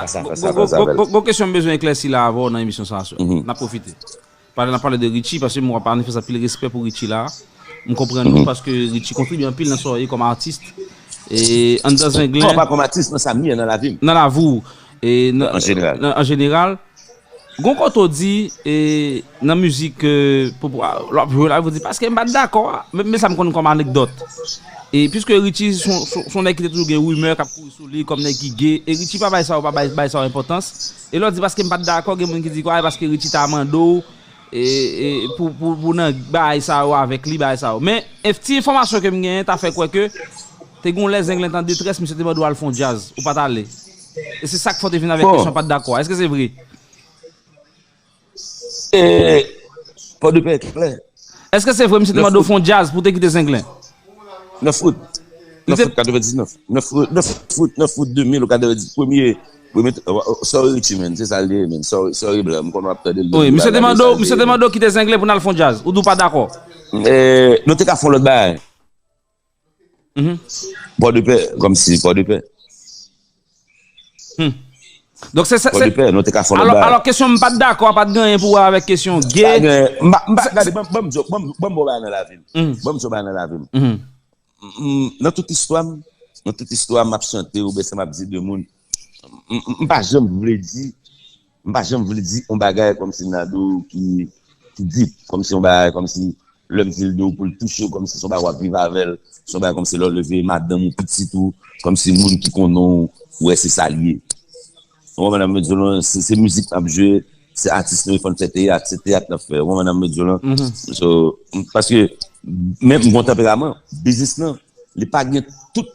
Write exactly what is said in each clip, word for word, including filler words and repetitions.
Gon kesyon m bezwen eklèsi la avè w nan emisyon sa a, sè. N ap pwofite. Pandan n ap pale de Richie, paske m wè pa nou fè anpil respè pou Richie la. M konprann nou paske Richie kontribye anpil nan sa w ye kòm atis. E anndan Zenglen. Non, pa kòm atis, nan sa m ye, nan lavi m. Nan lavi w. E nan, an jeneral. Nan, an jeneral. Gon kote w di, e, nan mizik, e, pou, pou, lè w ap jwe la, w di, paske m pa t dakò a. Men, men sa m konn kòm anekdòt. E piske Richie se yon, se yon, se yon nèg ki te toujou gen rimè k ap kouri sou li kòm nèg ki gay. E Richie pa bay sa yo, pa bay, bay sa yo enpòtans. E lè w di paske m pa t dakò, gen moun ki di kwa, e paske Richie ta mande w, e, e, pou, pou, pou nan bagay sa yo avèk li, bagay sa yo. Men, e, ti enfòmasyon ke m genyen ta fè kwè ke te gen yon lè Zenglen te an detrès, misye te mande w al fè yon djaz, ou pa t ale. E se sa k fè w te vin avèk kesyon pa t dakò a. Èske se vre? E, Pòdepè klè. Èske se vre misye te mande w fè yon djaz pou w te kite Zenglen? Nèf out. Nèf out katrevendiznèf. Nèf out, nèf out, nèf out de mil ou katrevendiz. Premye, premye, sorry Richie, man. Se sa l ye, man. Sorry, sorry, blan. M konnen w ap tande l. Wi, misye te mande w, misye te mande w kite Zenglen pou n al fè yon djaz. Ou di w pa dakò. E, nou te ka fè yon lòt bagay. Pòdepè, kòmsi Pòdepè. Hmm. Donk se, se, se, Pòdepè, nou te ka fè yon lòt bagay. Alò, kesyon m pa t dakò a pa t gen anyen pou wè avèk kesyon gay. Pa gen, m pa, m pa, gade, ban, ban m di w, ban m, ban m bon bagay nan lavi m. Ban m di w bagay nan lavi m. M, m, nan tout istwa m, nan tout istwa m ap chante oubyen sa m ap di de moun, m, m, m pa janm vle di, m pa janm vle di yon bagay kòmsi Nado ki, ki deep, kòmsi yon bagay kòmsi lè m di l de w pou l touche w, kòmsi se yon bagay w ap viv avè l, se yon bagay kòmsi lè w leve madanm ou, pitit ou, kòmsi moun ki konnen w, w wè se sa l ye. Ou konprann sa m vle di w lan, se, se mizik n ap jwe, se atis nou ye, fò n fè teyat, se teyat n ap fè. Ou konprann sa m vle di w lan? So, paske, men m gen yon tanperaman, biznis lan, li pa gen tout,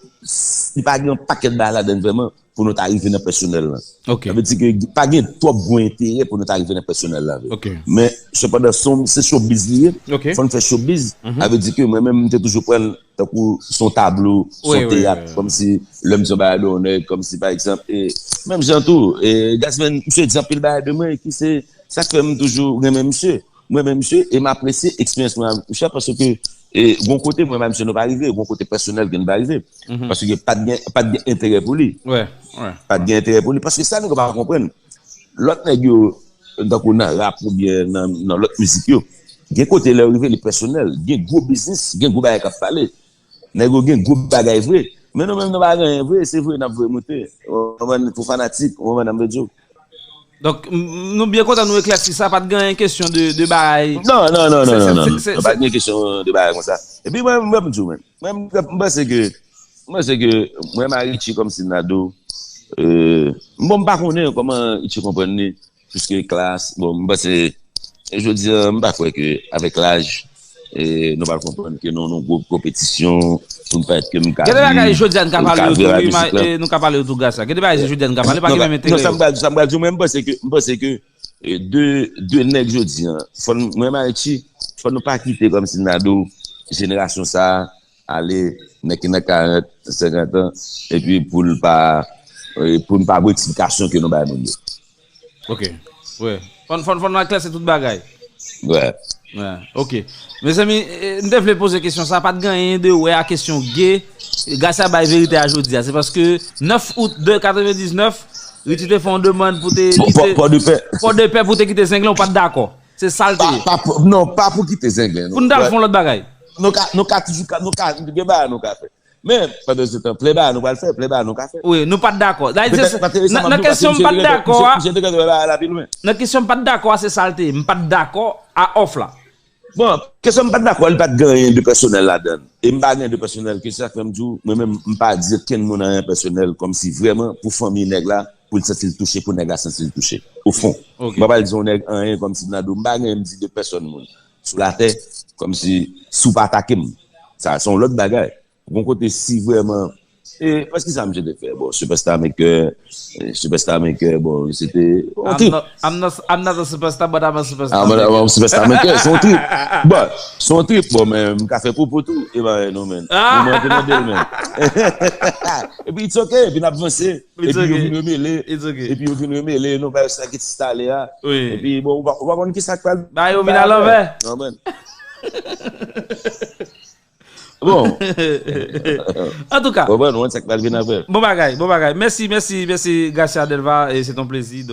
li pa gen yon pakèt bagay ladann vrèman pou nou ta rive nan pèsonèl lan. Sa vle di ke pa gen twòp gwo enterè pou nou ta rive nan pèsonèl la vre. Men, sepandan, se yon, se showbiz li ye. Fò n fè showbiz. Sa vle di ke mwen menm, m te toujou pran l tankou se yon tablo, se yon teyat, kòmsi lè m di yon bagay de yon nèg, kòmsi pa egzanp, e menm jan tou, e Gazzman, misye di anpil bagay de mwen, e ki se sa k fè m toujou renmen misye. Mwen menm misye, e m apresye eksperyans mwen avèk misye, paske, e, gon kote mwen menm misye nou pa rive, gon kote pèsonèl ke nou pa rive. Paske pa t gen, pa t gen enterè pou li. Pa t gen enterè pou li, paske sa nèg yo pa konprann. Lòt nèg yo, tankou nan rap oubyen nan, nan lòt mizik yo, gen kote lè yo rive, li pèsonèl. Gen gwo biznis, gen gwo bagay k ap pale. Nèg yo gen gwo bagay vre. Men nou menm nou pa gen anyen vre, se vre n ap voye moute. Ou konprann, pou fanatik, ou konprann sa m vle di w. Donk, m, m, nou byen kontan nou eklèsi sa, pa t gen anyen kesyon de, de bagay. Non, non, non, non, non, non, non. Pa t gen kesyon de bagay konsa. Epi mwen, mwen, m di w, men, mwen, m, m panse ke, m panse ke mwen, Richie kòmsi Nado, e, bon, m pa konnen kòman Richie konprann li, piske klas, bon, m panse, e jodi a, m pa kwè ke avèk laj, e, nou pral konprann ke nou, nou gwo konpetisyon, pou m parèt ke m ka. Gen de bagay jodi a n ka pale yo tou, wi, e, nou ka pale yo tou gras a. Gen de bagay jodi a n ka pale, pa gen menm enterè yo. Non, sa m pral, sa m pral di w, men m panse ke, m panse ke, e, de, de nèg jodi a, fò n, mwen, Richie, fò nou pa kite kòmsi Nado, jenerasyon sa a, ale, nèg ki nan karant, senkant an, epi pou l pa, e, pou n pa gon eksplikasyon ke nou bay moun yo. Ok. Wi. Fò n, fò n, fò n eklèsi tout bagay. Wi. Wi, ok. Mezanmi, e, m te vle poze kesyon sa, pa t gen anyen de wè a kesyon gay, Gracia bay verite a jodi a. Se paske nèf out de katrevendiznèf, Richie te fè yon demann pou te kite Pòdepè. Pòdepè pou te kite Zenglen, ou pa t dakò. Se sa l te ye. Pa, pa, non, pa pou kite Zenglen, non. Pou n t al fè yon lòt bagay. Nou ka, nou ka toujou ka, nou ka, gen bagay nou ka fè. Men, pandan se tan, plen bagay nou pral fè, plen bagay nou ka fè. Wi, nou pa t dakò. Dayè, se, nan, nan kesyon m pa t dakò a, nan kesyon m pa t dakò a, se sa l te ye. M pa t dakò a òf la. Bon, kesyon m pa t dakò, li pa t gen anyen de pèsonèl ladan l. E m pa gen de pèsonèl, ke se sa k fè m di w, mwen menm, m pa di okenn moun anyen pèsonèl, kòmsi vrèman pou fanmi nèg la, pou l santi l touche, pou nèg la santi l touche. Ofon, m pa pral di yon nèg anyen kòmsi m nan do, m pa gen anyen m di de pèsòn moun sou latè, kòmsi si w pa atake m. Sa, se yon lòt bagay. Gon kote si vrèman, e, paske sa misye te fè, bon, Superstar Maker, e, Superstar Maker, bon, se te yon trip. I'm not, I'm not, I'm not a superstar, but I'm a superstar maker. I'm a, I'm a superstar maker, se yon trip. Bon, se yon trip, bon, men m ka fè pwopo tou, e ba non, men. Mwen antre nan bèl men. Epi it's ok, epi n ap vanse. Epi yo vin remele. Epi yo vin remele, nou bay sa ki ti stale a. Epi bon, ou pa, ou pa konn ki sa k pral. Ba yo vin alanvè. Non, men. Bon. An tou ka, Bon, bon, nou, sa k pral vin apre. Bon bagay, bon bagay. Mèsi, mèsi, mèsi, Gracia Delva. E se ton plezi.